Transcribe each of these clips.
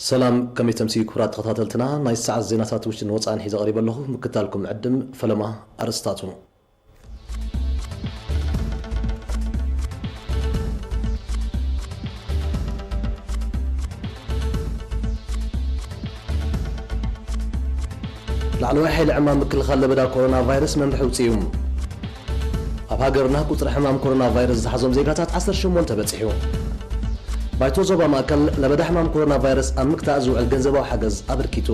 ሰላም፣ ከመይ ተምሲ ክቡራት ተኸታተልትና፣ ናይ ሰዓት ዜናታት ውሽጥን ወጻእን ሒዘ ቀሪበ ኣለኹ። ምክታልኩም ዕድም። ፈለማ ኣርእስታቱ። ላዕለዋይ ሓይሊ ዕማም ምክልኻል ለበዳ ኮሮና ቫይረስ መምርሒ ኣውጺኡ። ኣብ ሃገርና ቁጽሪ ሕማም ኮሮና ቫይረስ ዝሓዞም ዜጋታት ዓሰርተ ሸሞንተ በጺሑ። ባይቶ ዞባ ማእከል ለበዳ ሕማም ኮሮና ቫይረስ ኣብ ምክታእ ዝውዕል ገንዘባዊ ሓገዝ ኣበርኪቱ።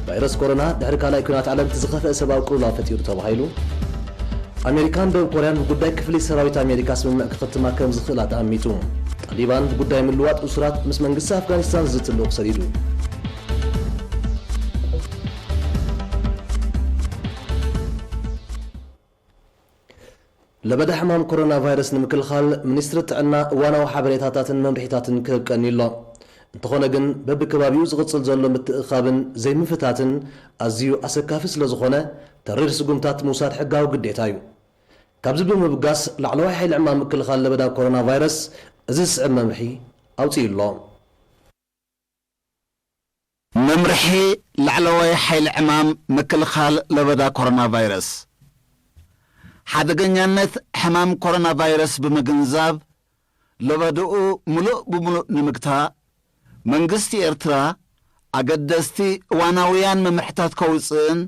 ቫይረስ ኮሮና ድሕሪ ካልኣይ ኲናት ዓለም እቲ ዝኸፍአ ሰብኣዊ ቅልውላው ፈጢሩ ተባሂሉ። ኣሜሪካን ደቡብ ኮርያን ብጉዳይ ክፍሊት ሰራዊት ኣሜሪካ ስምምዕ ክኽትማ ከም ዝኽእላ ተኣሚቱ። ጣሊባን ብጉዳይ ምልዋጥ እሱራት ምስ መንግስቲ ኣፍጋኒስታን ዝዝቲ ልኡኽ ሰዲዱ። ለበዳ ሕማም ኮሮና ቫይረስ ንምክልኻል ሚኒስትሪ ጥዕና እዋናዊ ሓበሬታታትን መምርሒታትን ክህብ ቀንዩ ኣሎ። እንተኾነ ግን በብከባቢኡ ዝቕጽል ዘሎ ምትእኻብን ዘይምፍታትን ኣዝዩ ኣሰካፊ ስለ ዝኾነ ተሪር ስጉምታት ምውሳድ ሕጋዊ ግዴታ እዩ። ካብዚ ብምብጋስ ላዕለዋይ ሓይሊ ዕማም ምክልኻል ለበዳ ኮሮና ቫይረስ እዚ ዝስዕብ መምርሒ ኣውጺኡ ኣሎ። መምርሒ ላዕለዋይ ሓይሊ ዕማም ምክልኻል ለበዳ ኮሮና ቫይረስ። ሓደገኛነት ሕማም ኮሮና ቫይረስ ብምግንዛብ ለበድኡ ምሉእ ብምሉእ ንምግታእ መንግስቲ ኤርትራ ኣገደስቲ እዋናውያን መምርሕታት ከውጽእን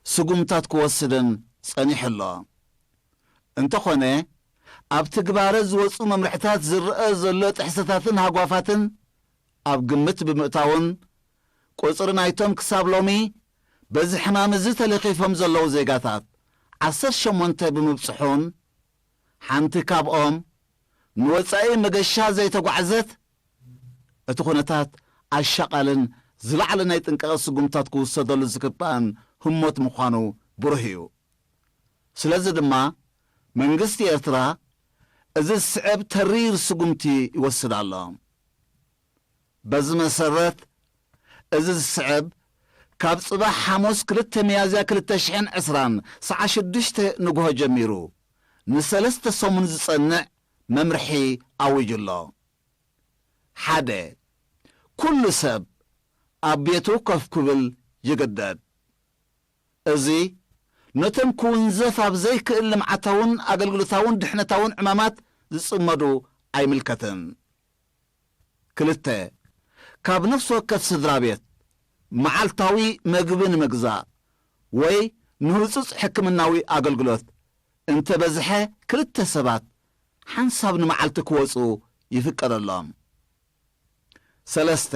ስጉምታት ክወስድን ጸኒሑ ኣሎ። እንተኾነ ኣብ ትግባረ ዝወጹ መምርሕታት ዝረኣ ዘሎ ጥሕሰታትን ሃጓፋትን ኣብ ግምት ብምእታውን ቁጽሪ ናይቶም ክሳብ ሎሚ በዚ ሕማም እዚ ተለኺፎም ዘለዉ ዜጋታት ዓሰርተ ሸሞንተ ብምብጽሑን ሓንቲ ካብኦም ንወጻኢ መገሻ ዘይተጓዕዘት እቲ ኩነታት ኣሻቓልን ዝለዓለ ናይ ጥንቃቐ ስጉምታት ክውሰደሉ ዝግባእን ህሞት ምዃኑ ብሩህ እዩ። ስለዚ ድማ መንግስቲ ኤርትራ እዚ ዝስዕብ ተሪር ስጉምቲ ይወስድ ኣሎ። በዚ መሰረት እዚ ዝስዕብ ካብ ጽባሕ ሓሙስ ክልተ ሚያዝያ ክልተ ሽሕን ዕስራን ሰዓት ሽዱሽተ ንግሆ ጀሚሩ ንሰለስተ ሰሙን ዝጸንዕ መምርሒ ኣዊጁ ኣሎ። ሓደ፣ ኩሉ ሰብ ኣብ ቤቱ ኮፍ ክብል ይግደድ። እዚ ነቶም ክውንዘፍ ኣብ ዘይክእል ልምዓታውን ኣገልግሎታውን ድሕነታውን ዕማማት ዝጽመዱ ኣይምልከትን። ክልተ፣ ካብ ነፍሲ ወከፍ ስድራ ቤት መዓልታዊ መግቢ ንምግዛእ ወይ ንህጹጽ ሕክምናዊ ኣገልግሎት እንተበዝሐ ክልተ ሰባት ሓንሳብ ንመዓልቲ ክወጹ ይፍቀደሎም። ሰለስተ፣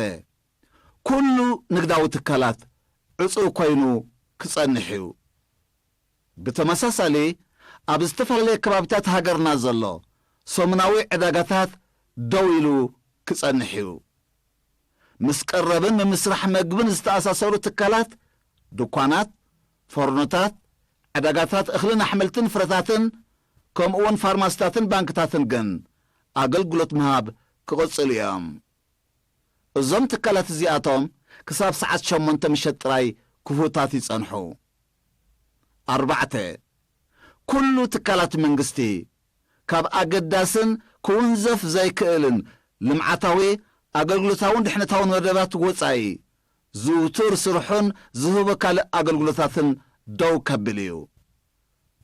ኩሉ ንግዳዊ ትካላት ዕጹው ኮይኑ ክጸንሕ እዩ። ብተመሳሳሊ ኣብ ዝተፈላለየ ከባቢታት ሃገርና ዘሎ ሰሙናዊ ዕዳጋታት ደው ኢሉ ክጸንሕ እዩ። ምስ ቀረብን ምምስራሕ መግብን ዝተኣሳሰሩ ትካላት፣ ድኳናት፣ ፈርኖታት፣ ዕዳጋታት እኽልን ኣሕምልትን ፍረታትን ከምኡውን ፋርማሲታትን ባንክታትን ግን ኣገልግሎት ምሃብ ክቕጽሉ እዮም። እዞም ትካላት እዚኣቶም ክሳብ ሰዓት ሸሞንተ ምሸት ጥራይ ክፉታት ይጸንሑ። ኣርባዕተ፣ ኩሉ ትካላት መንግስቲ ካብ ኣገዳስን ክውንዘፍ ዘይክእልን ልምዓታዊ ኣገልግሎታውን ድሕነታውን መደባት ወጻኢ ዝውቱር ስርሑን ዝህቦ ካልእ ኣገልግሎታትን ደው ከብል እዩ።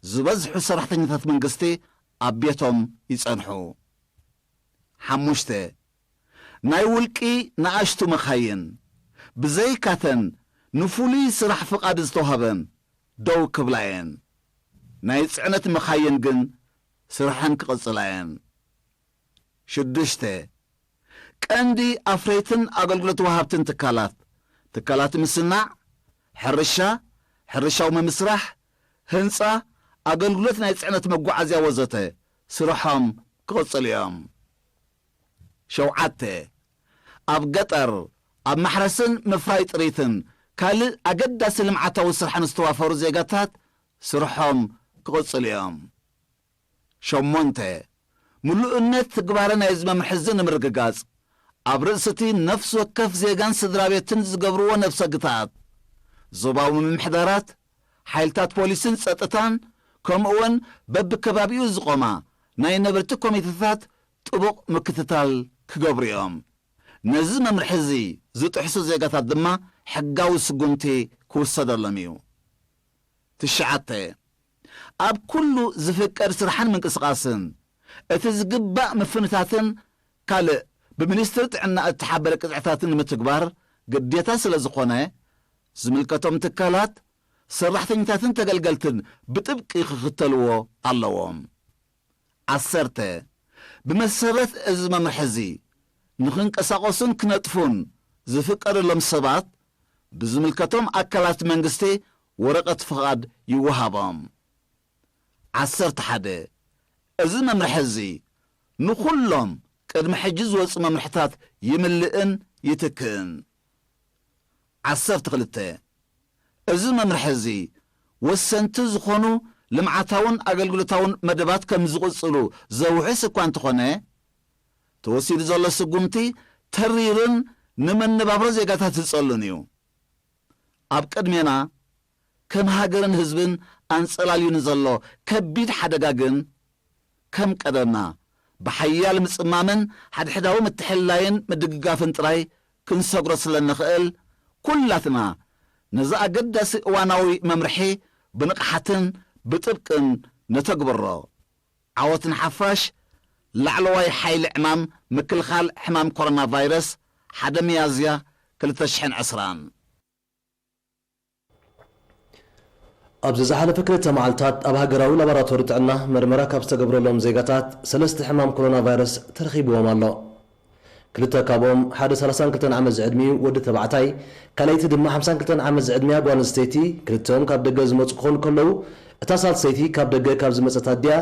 ዝበዝሑ ሰራሕተኛታት መንግስቲ ኣብ ቤቶም ይጸንሑ። ሓሙሽተ፣ ናይ ውልቂ ንኣሽቱ መኻይን ብዘይካተን ንፍሉይ ስራሕ ፍቓድ ዝተዋህበን ደው ክብላ እየን። ናይ ጽዕነት መኻይን ግን ስርሐን ክቕጽላ እየን። ሽዱሽተ፣ ቀንዲ ኣፍረይትን ኣገልግሎት ወሃብትን ትካላት፣ ትካላት ምስናዕ፣ ሕርሻ፣ ሕርሻዊ ምምስራሕ፣ ህንጻ፣ ኣገልግሎት ናይ ጽዕነት መጓዓዝያ ወዘተ ስርሖም ክቕጽሉ እዮም። ሸውዓተ፣ ኣብ ገጠር፣ ኣብ ማሕረስን ምፍራይ ጥሪትን ካልእ ኣገዳሲ ልምዓታዊ ስራሕን ዝተዋፈሩ ዜጋታት ስርሖም ክቕጽሉ እዮም። ሸሞንተ፣ ምሉእነት ትግባረ ናይዚ መምርሒ እዚ ንምርግጋጽ፣ ኣብ ርእሲ እቲ ነፍሲ ወከፍ ዜጋን ስድራ ቤትን ዝገብርዎ ነብሰ ግትኣት፣ ዞባዊ ምምሕዳራት፣ ሓይልታት ፖሊስን ጸጥታን፣ ከምኡውን በብከባቢኡ ዝቖማ ናይ ነበርቲ ኮሚተታት ጥቡቕ ምክትታል ክገብሩ እዮም። ነዚ መምርሒ እዚ ዝጥሕሱ ዜጋታት ድማ ሕጋዊ ስጉምቲ ክውሰደሎም እዩ። ትሽዓተ፣ ኣብ ኩሉ ዝፍቀድ ስራሕን ምንቅስቓስን እቲ ዝግባእ ምፍንታትን ካልእ ብሚኒስትሪ ጥዕና እተሓበረ ቅፅዕታትን ንምትግባር ግዴታ ስለ ዝኾነ፣ ዝምልከቶም ትካላት፣ ሰራሕተኛታትን ተገልገልትን ብጥብቂ ክኽተልዎ ኣለዎም። ዓሰርተ፣ ብመሰረት እዚ መምርሒ እዚ ንኽንቀሳቐሱን ክነጥፉን ዝፍቀደሎም ሰባት ብዝምልከቶም ኣካላት መንግስቲ ወረቐት ፍቓድ ይወሃቦም። ዓሰርተ ሓደ፣ እዚ መምርሒ እዚ ንኹሎም ቅድሚ ሕጂ ዝወጹ መምርሕታት ይምልእን ይትክእን። ዓሰርተ ክልተ፣ እዚ መምርሒ እዚ ወሰንቲ ዝኾኑ ልምዓታውን ኣገልግሎታውን መደባት ከም ዝቕጽሉ ዘውሕስ እኳ እንተኾነ፣ ተወሲዱ ዘሎ ስጉምቲ ተሪርን ንመነባብሮ ዜጋታት ዝጸሉን እዩ። ኣብ ቅድሜና ከም ሃገርን ህዝብን ኣንጸላልዩ ንዘሎ ከቢድ ሓደጋ ግን፣ ከም ቀደምና ብሓያል ምጽማምን ሓድሕዳዊ ምትሕልላይን ምድግጋፍን ጥራይ ክንሰግሮ ስለ እንኽእል፣ ኩላትና ነዚ ኣገዳሲ እዋናዊ መምርሒ ብንቕሓትን ብጥብቅን ነተግብሮ። ዓወት ንሓፋሽ! ላዕለዋይ ሓይሊ ዕማም ምክልኻል ሕማም ኮሮና ቫይረስ፣ ሓደ ሚያዝያ ክልተ ሽሕን ዕስራን። ኣብዚ ዝሓለፈ ክልተ መዓልታት ኣብ ሃገራዊ ላቦራቶሪ ጥዕና መርመራ ካብ ዝተገብረሎም ዜጋታት ሰለስተ ሕማም ኮሮና ቫይረስ ተረኺብዎም ኣሎ። ክልተ ካብኦም፣ ሓደ ሰላሳን ክልተን ዓመት ዝዕድሚኡ ወዲ ተባዕታይ፣ ካልኣይቲ ድማ ሓምሳን ክልተን ዓመት ዝዕድሚኣ ጓል ኣንስተይቲ፣ ክልቲኦም ካብ ደገ ዝመጹ ክኾኑ ከለዉ፣ እታ ሳልሰይቲ ካብ ደገ ካብ ዝመጸት ኣዲኣ፣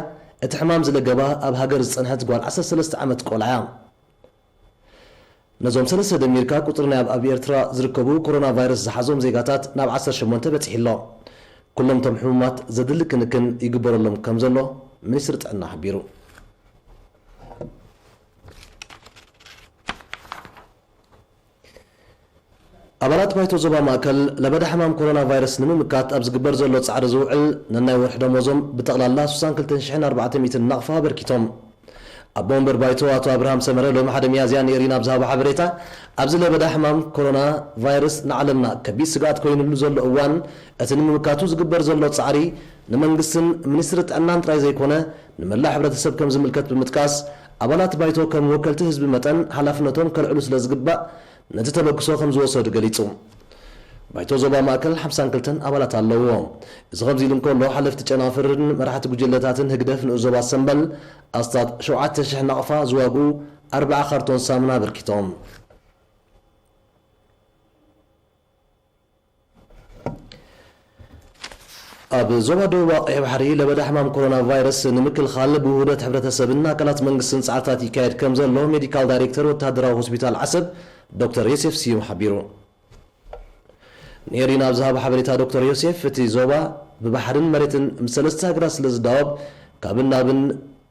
እቲ ሕማም ዝለገባ ኣብ ሃገር ዝጸንሐት ጓል ዓሰርተ ሰለስተ ዓመት ቆልዓ እያ። ነዞም ሰለስተ ደሚርካ፣ ቁጽሪ ናይ ኣብ፣ ኣብ ኤርትራ ዝርከቡ ኮሮና ቫይረስ ዝሓዞም ዜጋታት ናብ ዓሰርተ ሸሞንተ በጺሑ ኣሎ። ኩሎም እቶም ሕሙማት ዘድሊ ክንክን ይግበረሎም ከም ዘሎ ሚኒስትሪ ጥዕና ሓቢሩ። ኣባላት ባይቶ ዞባ ማእከል ለበዳ ሕማም ኮሮና ቫይረስ ንምምካት ኣብ ዝግበር ዘሎ ጻዕሪ ዝውዕል ነናይ ወርሒ ደሞዞም ብጠቕላላ ስሳን ክልተን ሽሕን ኣርባዕተ ሚእትን ናቕፋ ኣበርኪቶም። ኣቦ ወንበር ባይቶ ኣቶ ኣብርሃም ሰመረ ሎሚ ሓደ ሚያዝያ ንኤሪና ኣብ ዝሃቦ ሓበሬታ፣ ኣብዚ ለበዳ ሕማም ኮሮና ቫይረስ ንዓለምና ከቢድ ስግኣት ኮይኑሉ ዘሎ እዋን፣ እቲ ንምምካቱ ዝግበር ዘሎ ጻዕሪ ንመንግስትን ሚኒስትሪ ጥዕናን ጥራይ ዘይኮነ፣ ንመላእ ሕብረተሰብ ከም ዝምልከት ብምጥቃስ፣ ኣባላት ባይቶ ከም ወከልቲ ህዝቢ መጠን ሓላፍነቶም ከልዕሉ ስለ ዝግባእ፣ ነቲ ተበግሶ ከም ዝወሰዱ ገሊጹ። ባይቶ ዞባ ማእከል ሓምሳን ክልተን ኣባላት ኣለውዎ። እዚ ከምዚ ኢሉ እንከሎ፣ ሓለፍቲ ጨናፍርን መራሕቲ ጉጅለታትን ህግደፍ ንኡስ ዞባ ሰምበል ኣስታት ሸውዓተ ሽሕ ናቕፋ ዝዋግኡ ኣርብዓ ካርቶን ሳሙና ኣበርኪቶም። ኣብ ዞባ ደቡብ ቀይሕ ባሕሪ ለበዳ ሕማም ኮሮና ቫይረስ ንምክልኻል ብውህደት ሕብረተሰብን ኣካላት መንግስትን ጻዕርታት ይካየድ ከም ዘሎ ሜዲካል ዳይሬክተር ወተሃደራዊ ሆስፒታል ዓሰብ ዶክተር ዮሴፍ ስዩም ሓቢሩ። ንኤሪና ኣብ ዝሃቦ ሓበሬታ ዶክተር ዮሴፍ፣ እቲ ዞባ ብባሕርን መሬትን ምስ ሰለስተ ሃገራት ስለ ዝዳወብ፣ ካብን ናብን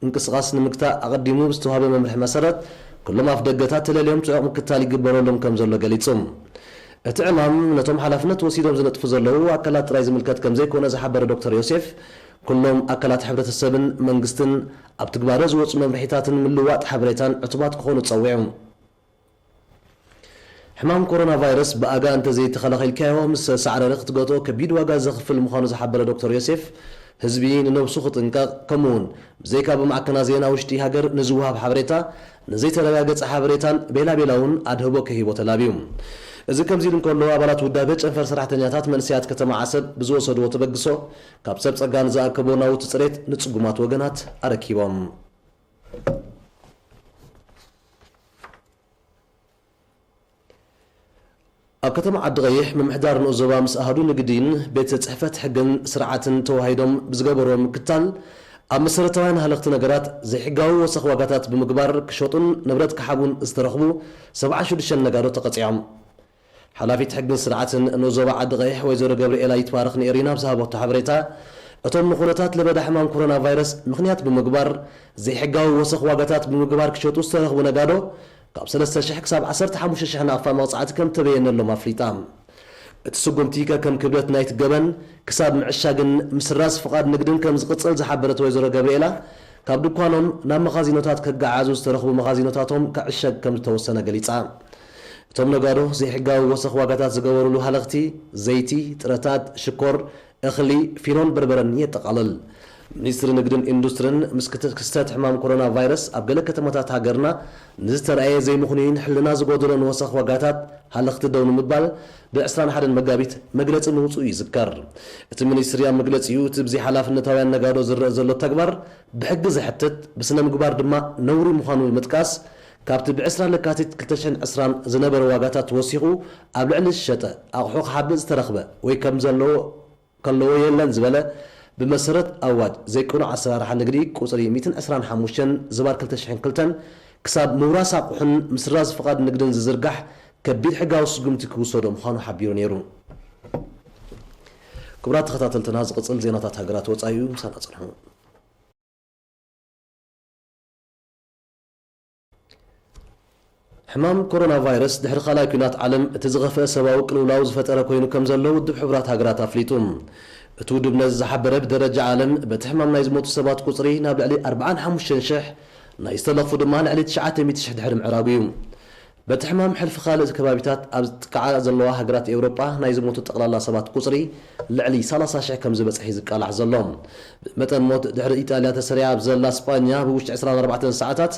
ምንቅስቓስ ንምግታእ ኣቐዲሙ ብዝተዋህበ መምርሒ መሰረት፣ ኩሎም ኣፍ ደገታት ተለልዮም ጽዑቕ ምክትታል ይግበረሎም ከም ዘሎ ገሊጹ። እቲ ዕማም ነቶም ሓላፍነት ወሲዶም ዝነጥፉ ዘለዉ ኣካላት ጥራይ ዝምልከት ከም ዘይኮነ ዝሓበረ ዶክተር ዮሴፍ፣ ኩሎም ኣካላት ሕብረተሰብን መንግስትን ኣብ ትግባረ ዝወጹ መምርሒታትን ምልዋጥ ሓበሬታን ዕቱባት ክኾኑ ጸዊዑ። ሕማም ኮሮና ቫይረስ ብኣጋ እንተዘይተኸላኺልካዮ፣ ምስ ሳዕረረ ክትገጥኦ ከቢድ ዋጋ ዘኽፍል ምዃኑ ዝሓበረ ዶክተር ዮሴፍ፣ ህዝቢ ንነብሱ ክጥንቀቕ፣ ከምኡ'ውን ብዘይካ ብማዕከናት ዜና ውሽጢ ሃገር ንዝወሃብ ሓበሬታ፣ ንዘይተረጋገጸ ሓበሬታን ቤላቤላ እውን ኣድህቦ ክህቦ ተላብዩ። እዚ ከምዚ ኢሉ እንከሎ፣ ኣባላት ውዳበ ጨንፈር ሰራሕተኛታት መንእሰያት ከተማ ዓሰብ ብዝወሰድዎ ተበግሶ፣ ካብ ሰብ ጸጋ ንዝኣከቦ ናውቲ ጽሬት ንጽጉማት ወገናት ኣረኪቦም። ኣብ ከተማ ዓዲ ቀይሕ ምምሕዳር ንኡስ ዞባ ምስ ኣሃዱ ንግዲን ቤት ጽሕፈት ሕግን ስርዓትን ተዋሂዶም ብዝገበርዎ ምክትታል፣ ኣብ መሰረታውያን ሃለኽቲ ነገራት ዘይሕጋዊ ወሰኽ ዋጋታት ብምግባር ክሸጡን ንብረት ክሓቡን ዝተረኽቡ ሰብዓ ሽዱሽተ ነጋዶ ተቐጺዖም። ሓላፊት ሕግን ስርዓትን ንኡስ ዞባ ዓዲ ቀይሕ ወይዘሮ ገብርኤላ ይትባረኽ ንኤሪና ኣብ ዝሃበቶ ሓበሬታ፣ እቶም ንኹነታት ለበዳ ሕማም ኮሮና ቫይረስ ምኽንያት ብምግባር ዘይሕጋዊ ወሰኽ ዋጋታት ብምግባር ክሸጡ ዝተረኽቡ ነጋዶ ካብ ሰለስተ ሽሕ ክሳብ ዓሰርተ ሓሙሽተ ሽሕ ናቕፋ መቕጻዕቲ ከም ተበየነሎም ኣፍሊጣ። እቲ ስጉምቲ ከከም ክብደት ናይቲ ገበን ክሳብ ምዕሻግን ምስራዝ ፍቓድ ንግድን ከም ዝቕጽል ዝሓበረት ወይዘሮ ገብርኤላ፣ ካብ ድኳኖም ናብ መኻዚኖታት ከገዓዕዙ ዝተረኽቡ መኻዚኖታቶም ክዕሸግ ከም ዝተወሰነ ገሊጻ። እቶም ነጋዶ ዘይሕጋዊ ወሰኽ ዋጋታት ዝገበሩሉ ሃለኽቲ፣ ዘይቲ፣ ጥረታት፣ ሽኮር፣ እኽሊ፣ ፊኖን በርበረን የጠቓልል። ሚኒስትሪ ንግድን ኢንዱስትሪን ምስ ክተ-፣ ክስተት ሕማም ኮሮና ቫይረስ ኣብ ገለ ከተማታት ሃገርና ንዝተረኣየ ዘይምኽኑይን ሕልና ዝጎደሎን ወሰኽ ዋጋታት ሃለኽቲ ደው ንምባል ብ ዕስራን ሓደን መጋቢት መግለጺ ምውፅኡ ይዝከር። እቲ ሚኒስትሪ ኣብ መግለጺኡ፣ እቲ ብዘይሓላፍነታውያን ነጋዶ ዝረአ ዘሎ ተግባር ብሕጊ ዘሕትት፣ ብስነ ምግባር ድማ ነውሪ ምዃኑ ብምጥቃስ፣ ካብቲ ብ ዕስራ ለካቲት ክልተ ሽሕን ዕስራን ዝነበረ ዋጋታት ተወሲኹ ኣብ ልዕሊ ዝሸጠ ኣቑሑ ክሓብእ ዝተረኽበ ወይ ከም ዘለዎ ከለዎ የለን ዝበለ፣ ብመሰረት ኣዋጅ ዘይቅኑዕ ኣሰራርሓ ንግዲ ቁጽሪ ሚእትን ዕስራን ሓሙሽተን ዝባር ክልተ ሽሕን ክልተን ክሳብ ምውራስ ኣቑሑን ምስራዝ ፍቓድ ንግድን ዝዝርጋሕ ከቢድ ሕጋዊ ስጉምቲ ክውሰዶ ምዃኑ ሓቢሩ ነይሩ። ክቡራት ተኸታተልትና፣ ዝቕጽል ዜናታት ሃገራት ወጻኢ እዩ። ምሳና ጽንሑ። ሕማም ኮሮና ቫይረስ ድሕሪ ካልኣይ ኲናት ዓለም እቲ ዝኸፍአ ሰብኣዊ ቅልውላው ዝፈጠረ ኮይኑ ከም ዘሎ ውድብ ሕቡራት ሃገራት ኣፍሊጡ። እቲ ውድብ ነዚ ዝሓበረ፣ ብደረጃ ዓለም በቲ ሕማም ናይ ዝሞቱ ሰባት ቁጽሪ ናብ ልዕሊ ኣርብዓን ሓሙሽተን ሽሕ፣ ናይ ዝተለኽፉ ድማ ልዕሊ ትሽዓተ ሚእቲ ሽሕ ድሕሪ ምዕራጉ እዩ። በቲ ሕማም ሕልፊ ካልእ ከባቢታት ኣብ ዝጥቃዓ ዘለዋ ሃገራት ኤውሮጳ ናይ ዝሞቱ ጠቕላላ ሰባት ቁጽሪ ልዕሊ ሰላሳ ሽሕ ከም ዝበጽሕ እዩ ዝቃላሕ ዘሎ። ብመጠን ሞት ድሕሪ ኢጣልያ ተሰሪዓ ኣብ ዘላ ስጳኛ ብውሽጢ ዕስራን ኣርባዕተን ሰዓታት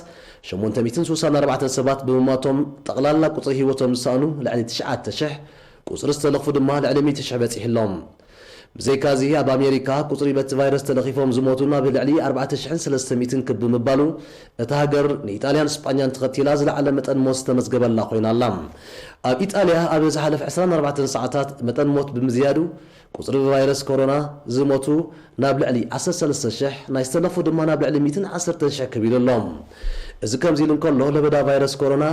ሸሞንተ ሚእትን ስሳን ኣርባዕተን ሰባት ብምሟቶም፣ ጠቕላላ ቁጽሪ ህይወቶም ዝሰኣኑ ልዕሊ ትሽዓተ ሽሕ፣ ቁጽሪ ዝተለኽፉ ድማ ልዕሊ ሚእቲ ሽሕ በጺሑ ኣሎ። ብዘይካዚ፣ ኣብ ኣሜሪካ ቁጽሪ በቲ ቫይረስ ተለኺፎም ዝሞቱ ናብ ልዕሊ ኣርባዕተ ሽሕን ሰለስተ ሚእትን ክብ ብምባሉ፣ እታ ሃገር ንኢጣልያን ስጳኛን ተኸቲላ ዝለዓለ መጠን ሞት ዝተመዝገበላ ኮይና ኣላ። ኣብ ኢጣልያ ኣብ ዝሓለፈ ዕስራን ኣርባዕተን ሰዓታት መጠን ሞት ብምዝያዱ፣ ቁጽሪ ብቫይረስ ኮሮና ዝሞቱ ናብ ልዕሊ ዓሰርተ ሰለስተ ሽሕ፣ ናይ ዝተለኽፉ ድማ ናብ ልዕሊ ሚእትን ዓሰርተን ሽሕ ክብ ኢሉ ኣሎ። እዚ ከምዚ ኢሉ እንከሎ፣ ለበዳ ቫይረስ ኮሮና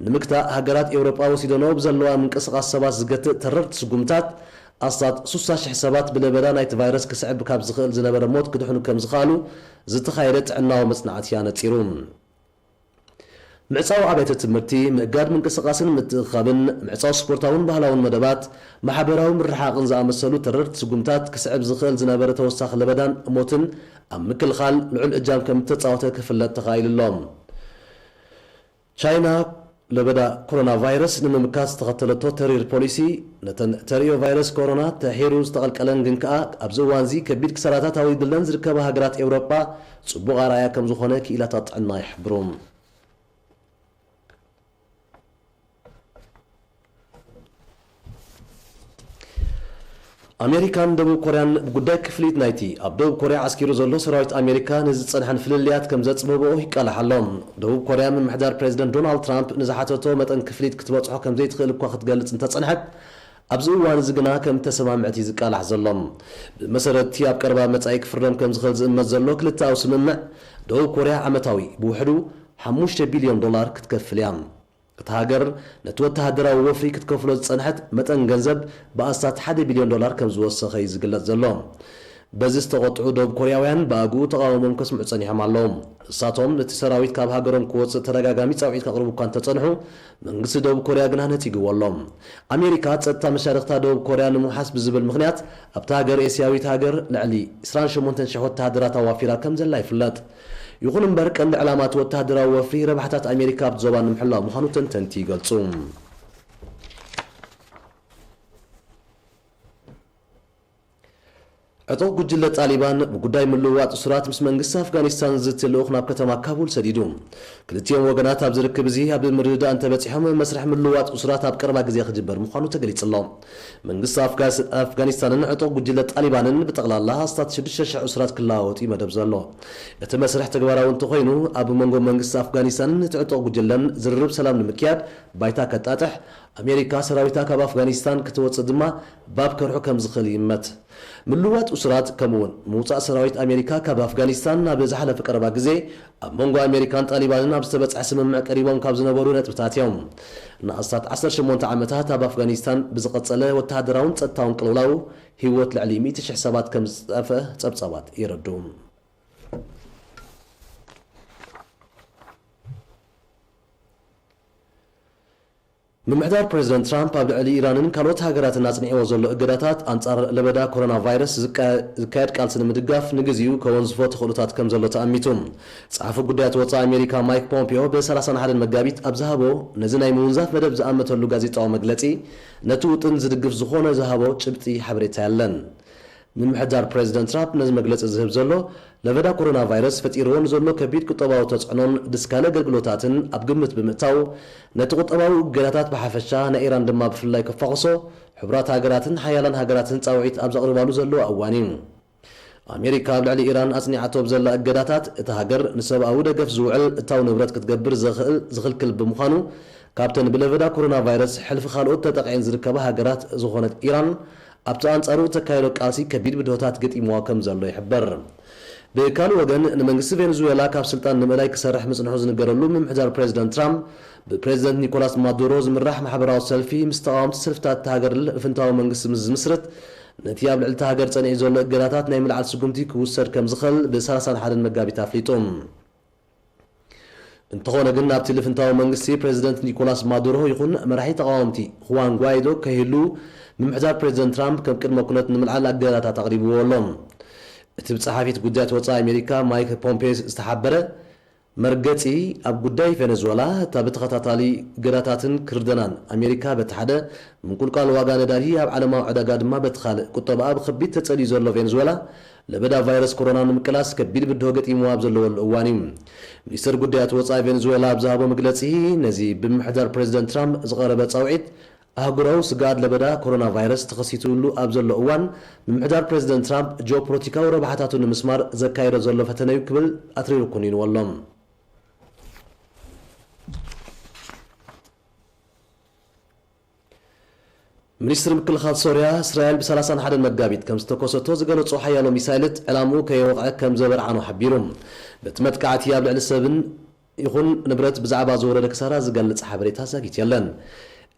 ንምግታእ፣ ሃገራት ኤውሮጳ ወሲደንኦ ብዘለዋ ምንቅስቓስ ሰባት ዝገትእ ተረርቲ ስጉምታት፣ ኣስታት ስሳ ሽሕ ሰባት ብለበዳ ናይቲ ቫይረስ ክስዕብ ካብ ዝኽእል ዝነበረ ሞት ክድሕኑ ከም ዝኸኣሉ ዝተኻየደ ጥዕናዊ መጽናዕቲ ኣነጺሩ። ምዕጻው ኣብያተ ትምህርቲ፣ ምእጋድ ምንቅስቓስን ምትእኽኻብን፣ ምዕጻው ስፖርታውን ባህላውን መደባት፣ ማሕበራዊ ምርሕሓቕን ዝኣመሰሉ ተረርቲ ስጉምታት ክስዕብ ዝኽእል ዝነበረ ተወሳኺ ለበዳን ሞትን ኣብ ምክልኻል ልዑል እጃም ከም እተጻወተ ክፍለጥ ተኻኢሉ ኣሎ። ቻይና ለበዳ ኮሮና ቫይረስ ንምምካት ዝተኸተለቶ ተሪር ፖሊሲ፣ ነተን ተርእዮ ቫይረስ ኮሮና ተሒሩ ዝተቐልቀለን ግን ከኣ ኣብዚ እዋንዚ ከቢድ ክሳራታት ኣውሪድለን ዝርከባ ሃገራት ኤውሮጳ ጽቡቕ ኣርኣያ ከም ዝኾነ ክኢላታት ጥዕና ይሕብሩ። ኣሜሪካን ደቡብ ኮርያን ብጉዳይ ክፍሊት ናይቲ ኣብ ደቡብ ኮርያ ዓስኪሩ ዘሎ ሰራዊት ኣሜሪካ ንዝጸንሐን ፍልልያት ከም ዘጽበብኦ ይቃላሕ ኣሎ። ደቡብ ኮርያ ምምሕዳር ፕሬዚደንት ዶናልድ ትራምፕ ንዝሓተቶ መጠን ክፍሊት ክትበጽሖ ከም ዘይትኽእል እኳ ክትገልጽ እንተጸንሐት፣ ኣብዚ እዋን እዚ ግና ከም ተሰማምዐት እዩ ዝቃላሕ ዘሎ። ብመሰረት እቲ ኣብ ቀረባ መጻኢ ክፍረም ከም ዝኽእል ዝእመት ዘሎ ክልተኣዊ ስምምዕ፣ ደቡብ ኮርያ ዓመታዊ ብውሕዱ ሓሙሽተ ቢልዮን ዶላር ክትከፍል እያ። እታ ሃገር ነቲ ወተሃደራዊ ወፍሪ ክትከፍሎ ዝጸንሐት መጠን ገንዘብ ብኣስታት ሓደ ቢልዮን ዶላር ከም ዝወሰኸ እዩ ዝግለጽ ዘሎ። በዚ ዝተቖጥዑ ደቡብ ኮርያውያን ብኣግኡ ተቓውሞም ከስምዑ ጸኒሖም ኣለዉ። ንሳቶም ነቲ ሰራዊት ካብ ሃገሮም ክወጽእ ተደጋጋሚ ጻውዒት ከቕርቡ እኳ እንተጸንሑ፣ መንግስቲ ደቡብ ኮርያ ግና ነጺግዎ ኣሎ። ኣሜሪካ ጸጥታ መሻርኽታ ደቡብ ኮርያ ንምውሓስ ብዝብል ምኽንያት ኣብታ ሃገር ኤስያዊት ሃገር ልዕሊ ዕስራን ሸሞንተን ሽሕ ወተሃደራት ኣዋፊራ ከም ዘላ ይፍለጥ። ይኹን እምበር፣ ቀንዲ ዕላማ እቲ ወተሃደራዊ ወፍሪ ረብሓታት ኣሜሪካ ኣብቲ ዞባ ንምሕላው ምዃኑ ተንተንቲ ይገልጹ። ዕጡቕ ጉጅለ ጣሊባን ብጉዳይ ምልውዋጥ እሱራት ምስ መንግስቲ ኣፍጋኒስታን ዝዝቲ ልኡኽ ናብ ከተማ ካቡል ሰዲዱ። ክልቲኦም ወገናት ኣብዚ ርክብ እዚ ኣብ ምርድዳእ እንተበጺሖም፣ መስርሕ ምልውዋጥ እሱራት ኣብ ቀረባ ግዜ ክጅበር ምዃኑ ተገሊጹ ኣሎ። መንግስቲ ኣፍጋስ-፣ ኣፍጋኒስታንን ዕጡቕ ጉጅለ ጣሊባንን ብጠቕላላ ኣስታት ሽዱሽተ ሽሕ እሱራት ክለዋወጡ እዩ መደብ ዘሎ። እቲ መስርሕ ተግባራዊ እንተኾይኑ፣ ኣብ መንጎ መንግስቲ ኣፍጋኒስታንን እቲ ዕጡቕ ጉጅለን ዝርርብ ሰላም ንምክያድ ባይታ ከጣጥሕ፣ ኣሜሪካ ሰራዊታ ካብ ኣፍጋኒስታን ክትወጽእ ድማ ባብ ከርሑ ከም ዝኽእል ይእመት። ምልዋጥ እሱራት፣ ከምኡ'ውን ምውጻእ ሰራዊት ኣሜሪካ ካብ ኣፍጋኒስታን ናብ ዝሓለፈ ቀረባ ግዜ ኣብ መንጎ ኣሜሪካን ጣሊባንን ኣብ ዝተበጽሐ ስምምዕ ቀሪቦም ካብ ዝነበሩ ነጥብታት እዮም። ንኣስታት ዓሰርተ ሸሞንተ ዓመታት ኣብ ኣፍጋኒስታን ብዝቐጸለ ወተሃደራውን ጸጥታውን ቅልውላው ህይወት ልዕሊ ሚእቲ ሽሕ ሰባት ከም ዝጠፍአ ጸብጻባት የረድኡ። ምምሕዳር ፕሬዚደንት ትራምፕ ኣብ ልዕሊ ኢራንን ካልኦት ሃገራትን ኣጽኒዕዎ ዘሎ እገዳታት ኣንጻር ለበዳ ኮሮና ቫይረስ ዝካ-፣ ዝካየድ ቃልሲ ንምድጋፍ ንግዚኡ ከወንዝፎ ተኽእሎታት ከም ዘሎ ተኣሚቱ። ጸሓፊ ጉዳያት ወጻኢ ኣሜሪካ ማይክ ፖምፒዮ ብ ሰላሳን ሓደን መጋቢት ኣብ ዝሃቦ ነዚ ናይ ምውንዛፍ መደብ ዝኣመተሉ ጋዜጣዊ መግለጺ፣ ነቲ ውጥን ዝድግፍ ዝኾነ ዝሃቦ ጭብጢ ሓበሬታ የለን። ምምሕዳር ፕሬዚደንት ትራምፕ ነዚ መግለጺ ዝህብ ዘሎ፣ ለበዳ ኮሮና ቫይረስ ፈጢርዎ ንዘሎ ከቢድ ቁጠባዊ ተጽዕኖን ድስካለ ኣገልግሎታትን ኣብ ግምት ብምእታው፣ ነቲ ቁጠባዊ እገዳታት ብሓፈሻ፣ ናይ ኢራን ድማ ብፍላይ ከፋኹሶ፣ ሕቡራት ሃገራትን ሓያላን ሃገራትን ጻውዒት ኣብ ዘቕርባሉ ዘለዋ እዋን እዩ። ኣሜሪካ ኣብ ልዕሊ ኢራን ኣጽኒዓቶ ብዘላ እገዳታት፣ እታ ሃገር ንሰብኣዊ ደገፍ ዝውዕል እታው ንብረት ክትገብር ዘኽእል ዝኽልክል ብምዃኑ፣ ካብተን ብለበዳ ኮሮና ቫይረስ ሕልፊ ካልኦት ተጠቒዐን ዝርከባ ሃገራት ዝኾነት ኢራን፣ ኣብቲ ኣንጻሩ እተካየዶ ቃልሲ ከቢድ ብድሆታት ገጢምዋ ከም ዘሎ ይሕበር። ብካልእ ወገን፣ ንመንግስቲ ቬንዙዌላ ካብ ስልጣን ንምእላይ ክሰርሕ ምጽንሑ ዝንገረሉ ምምሕዳር ፕሬዚደንት ትራምፕ፣ ብፕሬዚደንት ኒኮላስ ማዱሮ ዝምራሕ ማሕበራዊ ሰልፊ ምስ ተቓወምቲ ሰልፍታት እታ ሃገር ልፍንታዊ መንግስቲ ምስ ዝምስርት፣ ነቲ ኣብ ልዕሊ እታ ሃገር ጸኒዑ ዘሎ እገዳታት ናይ ምልዓል ስጉምቲ ክውሰድ ከም ዝኽእል ብ ሰላሳን ሓደን መጋቢት ኣፍሊጡ። እንተኾነ ግን፣ ናብቲ ልፍንታዊ መንግስቲ ፕሬዚደንት ኒኮላስ ማዱሮ ይኹን መራሒ ተቓወምቲ ሁዋን ጓይዶ ከይህሉ፣ ምምሕዳር ፕሬዚደንት ትራምፕ ከም ቅድመ ኩነት ንምልዓል ኣገዳታት ኣቕሪብዎ ኣሎ። እቲ ብጸሓፊት ጉዳያት ወጻኢ ኣሜሪካ ማይክ ፖምፔዮ ዝተሓበረ መርገጺ፣ ኣብ ጉዳይ ቬነዙዌላ፣ እታ ብተኸታታሊ እገዳታትን ክርደናን ኣሜሪካ በቲ ሓደ፣ ምንቁልቋል ዋጋ ነዳዲ ኣብ ዓለማዊ ዕዳጋ ድማ በቲ ካልእ፣ ቁጠባኣ ብኸቢድ ተጸልዩ ዘሎ ቬንዙዌላ፣ ለበዳ ቫይረስ ኮሮና ንምቅላስ ከቢድ ብድሆ ገጢምዋ ኣብ ዘለወሉ እዋን እዩ። ሚኒስትር ጉዳያት ወጻኢ ቬንዙዌላ ኣብ ዝሃቦ መግለጺ፣ ነዚ ብምምሕዳር ፕሬዚደንት ትራምፕ ዝቐረበ ጻውዒት፣ ኣህጉራዊ ስግኣት ለበዳ ኮሮና ቫይረስ ተኸሲቱሉ ኣብ ዘሎ እዋን፣ ምምሕዳር ፕሬዚደንት ትራምፕ ጂኦፖለቲካዊ ረብሓታቱ ንምስማር ዘካየዶ ዘሎ ፈተነ እዩ ክብል ኣትሪሩ ኮኒንዎ ኣሎ። ሚኒስትሪ ምክልኻል ሶርያ፣ እስራኤል ብ ሰላሳን ሓደን መጋቢት ከም ዝተኮሰቶ ዝገለጾ ሓያሎ ሚሳይልት፣ ዕላምኡ ከየወቕዐ ከም ዘበርዓኖ ሓቢሩ። በቲ መጥቃዕቲ ኣብ ልዕሊ ሰብን ይኹን ንብረት ብዛዕባ ዝወረደ ክሳራ ዝገልጽ ሓበሬታ ዛጊት የለን።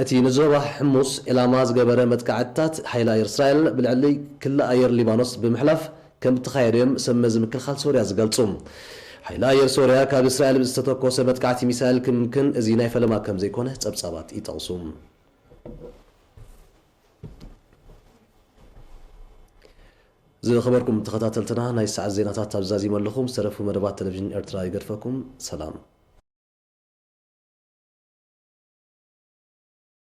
እቲ ንዞባ ሕሙስ ዒላማ ዝገበረ መጥቃዕትታት፣ ሓይሊ ኣየር እስራኤል ብልዕሊ ክሊ ኣየር ሊባኖስ ብምሕላፍ ከም እተኻየደ እዮም ሰብ መዚ ምክልኻል ሶርያ ዝገልጹ። ሓይሊ ኣየር ሶርያ፣ ካብ እስራኤል ብዝተተኮሰ መጥቃዕቲ ሚሳይል ክምክን፣ እዚ ናይ ፈለማ ከም ዘይኮነ ጸብጻባት ይጠቕሱ። ዝኸበርኩም ተኸታተልትና፣ ናይ ሰዓት ዜናታት ኣብዚ ዛዚመ ኣለኹ። ዝተረፉ መደባት ቴሌቪዥን ኤርትራ ይገድፈኩም። ሰላም።